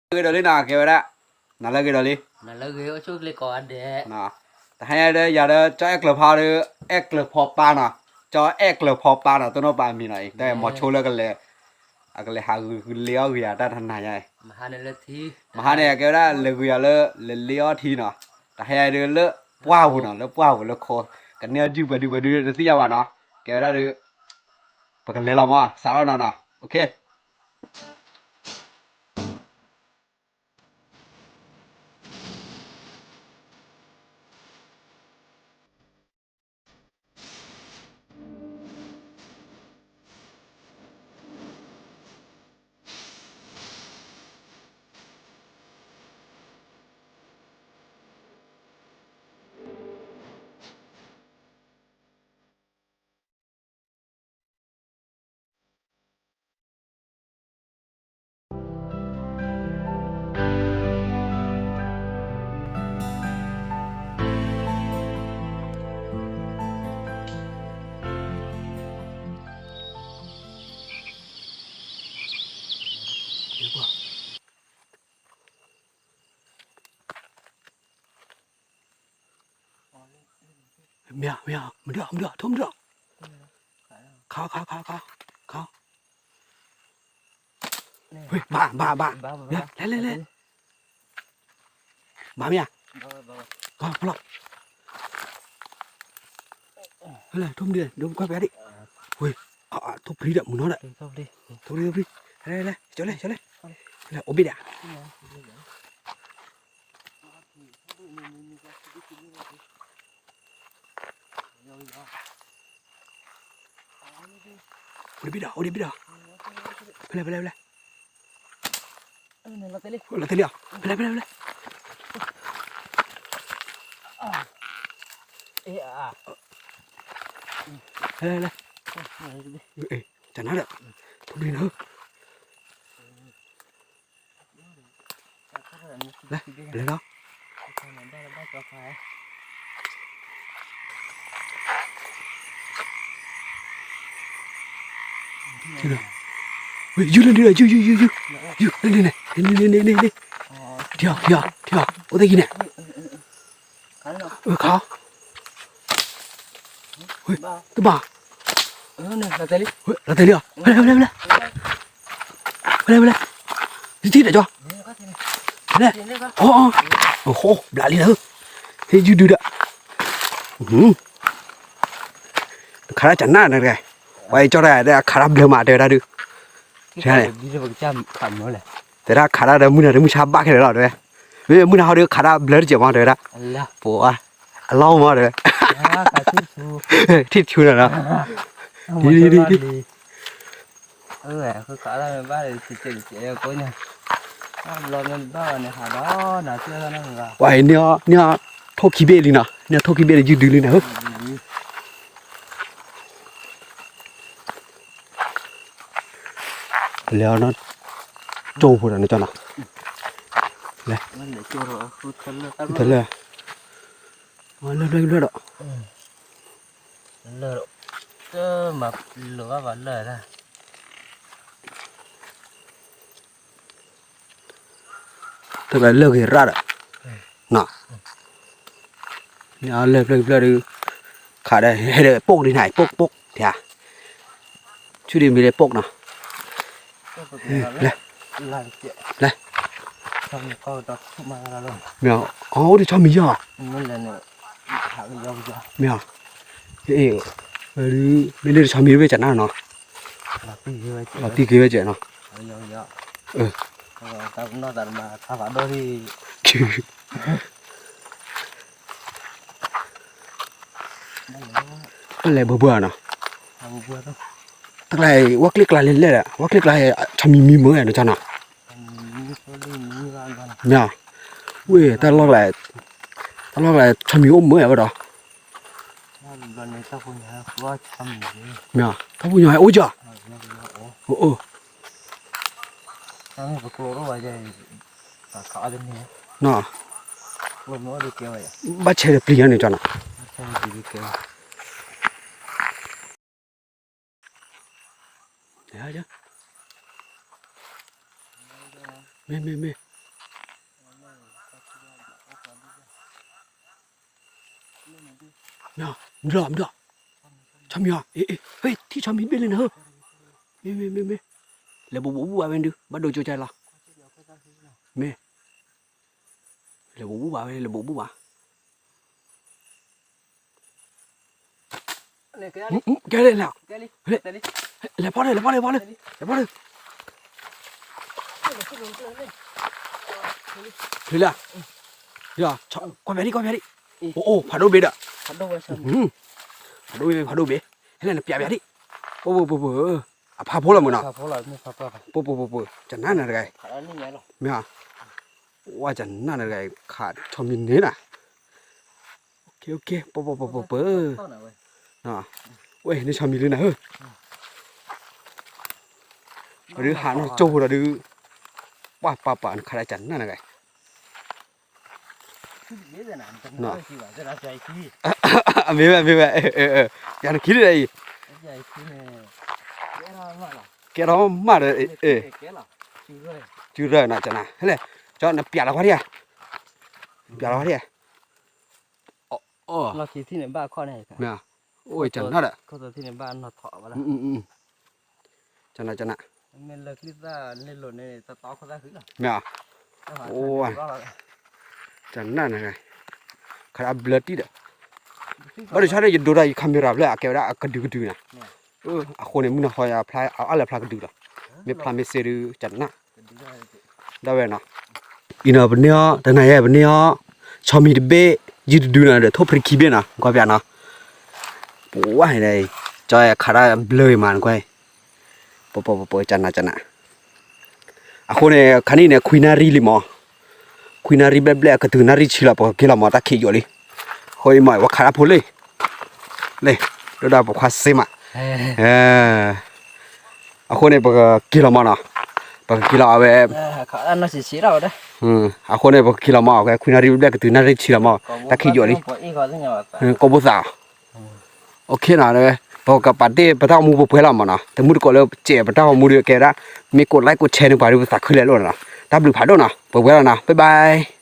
ဂ့ၤဒီးလံနီၤ ကဲဝဲဒၣ်, နၤလၢဂ့ၤဒီးလံ, တဟါညါဒီး ယၤဒီး ကၠီအဲၣ်ကျၢၤဖါဒီး အဲၣ်ကျၢၤဖီပၢ်နီၤ, ကၠီအဲၣ်ကျၢၤဖီပၢ်နီၤ တိၢ်နီၣ်ပာ်မံၤနီၤ, တၢ်မီၤဆိလၢကလဲၤ, အကလဲၤဟးဂုာ်လ့အီၣ်ဂုာ်ယၤတၢ်တနၤညါ, မဟါန့ၣ်ကဲဝဲဒၣ်လဲၤဂုာ်ယၤလၢ လဲၤလ့အီၣ်ထံနီၤ, တဟါညါဒီးလၢပှၢ်ပူၤနီၤ, လၢပှၢ်ပူၤလၢခီ, ကန့ၢ်အီၣ်ဒုပှဲၤဒုပှဲၤဒုတသ့ၣ်ညါဘၣ်နီၤ, ကဲဝဲဒၣ်ဒီး ပကလဲၤလီၤမး စးထီၣ်နီၤနီၤ, OK. မ့ၢ်ဧါ, မ့ၢ်ဧါ, မဒုး, မဒုး, ထိမဒုး, ခါ, ခါ, ခါ, ခါ, ခါ, ဝ့ၢ်, ဘၣ်, ဘၣ်, ဘၣ်, လဲၤ, လဲၤ, လဲၤ, လဲၤ, ဘၣ်မ့ၢ်ဧါ, ဘၣ်, ဖီလီၤ, လဲၤ, ထိမဒုး, ဒိကွၢ်ပှဲၤဒံး, ဝ့ၢ်, ထိၣ်ဖျံးဒီး မုၢ်နီၤဒီး, ထိၣ်ဖျံး, ထိၣ်ဖျံး, လဲၤ, လဲၤ, လဲၤ, ကၠီလဲၤ, ကၠီလဲၤ, လဲၤ, အိၣ်ဘ့ၣ်ဒၣ် အိၣ်ဒံးဘ့ၣ်ဒီး, အိၣ်ဒံးဘ့ၣ်ဒီး, ဖဲလဲၣ် ဖဲလဲၣ် ဖဲလဲၣ်, လီၤတဲာ်လံ, ဖဲလဲၣ် ဖဲလဲၣ် ဖဲလဲၣ်, ဖဲလဲၣ် ဖဲလဲၣ်, တၢ်နါဒီး, ထိၣ်ဖျံးလီၤ လဲၤ, လဲၤလီၤ, ဝ့ၢ် ယုၢ်လၢန့ၣ်ဒီး ယုၢ် ယုၢ် ယုၢ် ယုၢ်, ယုၢ်လၢန့ၣ်န့ၣ်န့ၣ်န့ၣ်, ထံၣ်အီၤ ထံၣ်အီၤ ထံၣ်အီၤ အိၣ်သ့ၣ်ကံန့ၣ်, ခါ, ဝ့ၢ် တဘၣ်, လီၤတဲာ်လံဧါ, ဖဲလဲၣ် ဖဲလဲၣ် ဖဲလဲၣ်, ဖဲလဲၣ် ဖဲလဲၣ်, တထံၣ်ဒီးကၠီ, ဖဲလဲၣ်, အီ အီ ဘျးလံလီၤ, ဟ့ၣ်ယုၢ်ဒုဒီး, ခးတၢ်ကနၣ်န့ၣ်တဂၤ, ပှၤအံၤကၠီတဂၤ ခးတၢ်ဘျၢမးတဲဝဲဒၣ်ဒုး, တဲဒၣ်ခးတၢ်ဒီးမုၢ်နၤဒီးမုၢ်ဆါဘၣ်ခဲလၢာ်လီၤတဲဝဲ, မ့မ့ၢ်မုၢ်နၤဟီဒီးခးတၢ်ဘျၢတစဲးမးတဲဝဲဒၣ်, ပှၤအလီၢ်မးတဲဝဲ, ထံၣ်ဆူနီၤနီၤ, ဒ်ဒ်ဒ်ဒ် ပှၤအံၤန့ၣ် န့ၢ်အီၣ်ထိၣ်ခံဘ့ၣ်လံနီၤ, န့ၢ်အီၣ်ထိၣ်ခံဘ့ၣ်လံယုၢ်ဒုလံနီၤ, လဲၤအီၤနီၤ, ကၠိဖိဒီးန့ၣ်ကၠီနီၤ, လဲၤ, တလၢာ်, လၢာ်ဖျၢၣ်ဖျၢၣ်ဒီး, လၢာ်, တၢ်လၢာ်ဂ့ၤရၣ်ဒီး, နီၤ, န့ၢ်အီၤလၢာ်ဖျၢၣ်ဖျၢၣ်ဒီး, ခးဒီး ဟဲဒီးပိၢ်ဒံးနၤ ပိၢ်ပိၢ်, ဆူဒံးမ့ၢ်လၢပိၢ်နီၤ, လဲၤ, လဲၤ, မ့ၢ်, အအိၣ်ဒီးဆီမံၤယီၤ, မ့ၢ်, မ့ၢ်ဒီးဆီမံၤဝဲကနၣ်နီၤ, လီၤတံၢ်က့ၤဝဲကဲနီၤ, တၢ်လဲၤဘၢဘၢနီၤ, တၢ်ကျါ ဝဲကျ့ကျါလဲၤလဲၣ်ဒီး ဝဲကျ့ကျါ ဆီမံၤမံၤမ့ၢ်နီၤကၠီနီၤ, မ့ၢ်, ဝ့ၢ် တၢ်လီၢ်ကျါ, တၢ်လီၢ်ကျါ ဆီမံၤအိၣ်မ့ၢ်ဝဲဒီး, မ့ၢ်, တၢ်ဖိညီဟဲအိၣ်ကၠီ, အိၣ်, နီၤ, ဘၣ်ဆဲးဒီးပျံၤညါန့ၣ်ကၠီနီၤ, မ့ၢ်, မ့ၢ်, မ့ၢ်, မုၢ်ဒီး မုၢ်ဒီး, ဆီမံၤဧၢ, ဟ့ၣ် ထံၣ်ဆီမံၤတဘ့ၣ်လံနၤဧၢ, မ့ၢ် မ့ၢ် မ့ၢ် မ့ၢ်, လဲၤဘူးဘူးဘၣ်ဝဲဒုး ဘၣ်ဒိကၠိကၠဲလီၤ, မ့ၢ်, လဲၤဘူးဘူးဘၣ်ဝဲ လဲၤဘူးဘူးဘၣ် ကဲလဲၣ်, လဲၤဖီၣ်လၢ လဲၤဖီၣ်လၢ လဲၤဖီၣ်လၢ, လဲၤဖီၣ်လၢ, လဲၤဖီၣ်လၢ, ကွၢ်ဖဲဒံ ကွၢ်ဖဲဒံ, အိၣ် အိၣ် ဖးဒိၣ်ဘ့ၣ်ဒီး, ဖးဒိၣ်ဘ့ၣ် ဖးဒိၣ်ဘ့ၣ်, ဟဲလဲၣ်နပျးဖဲဒံ, ပှၤ ပှၤ ပှၤ ပှၤ အဖးဖိလီၤမးနီၤ, ပှၤ ပှၤ ပှၤ ပှၤ ကနၣ်နၤတဂၤအံၤ, မ့ၢ်, ဝဲကနၣ်နၤတဂၤအံၤ ခးဆီမံၤန့ၣ်နၤ ပှၤ ပှၤ ပှၤ ပှၤ ပှၤ, ဝဲန့ၣ်ဆီမံၤလံနၤဧၢ, ပဒုးဟးနီၢ်ကၠိဖိဒီးဒုး, ပှၤ ပှၤ ပှၤ နခးဒၣ်ကနၣ်နၤတဂၤအံၤ မ့ၢ်ဝဲ မ့ၢ်ဝဲ, ယၤနခံဒံးအံၤ, ကဲထီၣ်မးဒီး, စုရၢၢ်နီၤ ကနၣ်, ဟဲလဲၣ်, ကၠီနပျးလီၤခွါဒံဧါ, နပျးလီၤခွါဒံဧါ, အိၣ်ကနၣ်ဒီး, ကနၣ် ကနၣ်, မ့ၢ်, ကနၣ်နၤ, ခးဒၣ်ဘျၢတံၢ်ဒီး, ဘၣ်ဒီးဆီဒီးယဒိတၢ်ယ camera ဖျၢၣ် အကဲဝဲဒၣ်အကဒုကဒုနၤ, အဃိန့ၣ် မုၢ်နၤဟီယဖျါအါလၢဖျါကဒုလီၤ, မ့ၢ်ဖျါမ့ၢ်စ့ဒုး ကနၣ်, ဒၣ်ဝဲနီၤ, အံၤနီၤ ပန့ၢ်အီၤ တနၤယဲ ပန့ၢ်အီၤ, ဆီမံၤတဘ့ၣ်, ယုၢ်တဒုနၤဒီး ထိၣ်ဖရံခံဘ့ၣ်နီၤ ကွၢ်ပျးနီၤ, ပဝဲန့ၣ်, ကၠီခးဒၣ်ဘျၢအံၤမးနကွၢ်, ပပပပ ကနၣ် ကနၣ်, အဃိန့ၣ် ခါနံၣ်န့ၣ် ခွံနၣ်ရံၣ်လံမး, ခွံနၣ်ရံၣ်ဘျဲၣ်ဘျဲၣ် အကတုၤနၣ်ရံၣ်ဆံလီၤ ပကက့ၤလီၤမး တၢ်ခံးယိာ်လံ, အဃိအံၤမး ပှၤခးတၢ်ဖိလံ, လံ, ဒိၣ်ဒၣ်ပခွါစ့မး, အဃိန့ၣ် ပကက့ၤလီၤမးနီၤ, ပကက့ၤလီၤအဝဲ, အဃိန့ၣ် ပကက့ၤလီၤမး အဝဲခွံနၣ်ရံၣ်ဘျဲၣ်ဘျဲၣ် ကတုၤနၣ်ရံၣ်ဆံလီၤမး တၢ်ခံးယိာ်လံ, ကိးဘိသး OK နီၤ, ပကပာ်တ့ၢ်ပတၢ်ဂီၤမူပှဲၤပှဲၤလီၤမးနီၤ, တမုၢ်တကိးလၢပစဲးပတၢ်ဂီၤမူဒီးကဲဝဲဒၣ်, မ့ၢ်ကိး like ကိး share န့ၣ်ပှၤဒီးပသးခုလဲၤလိာ်နီၤ, တၢ်ဘျုးဖးဒိၣ်နီၤ, ပှဲၤပှဲၤလီၤနီၤ, bye bye.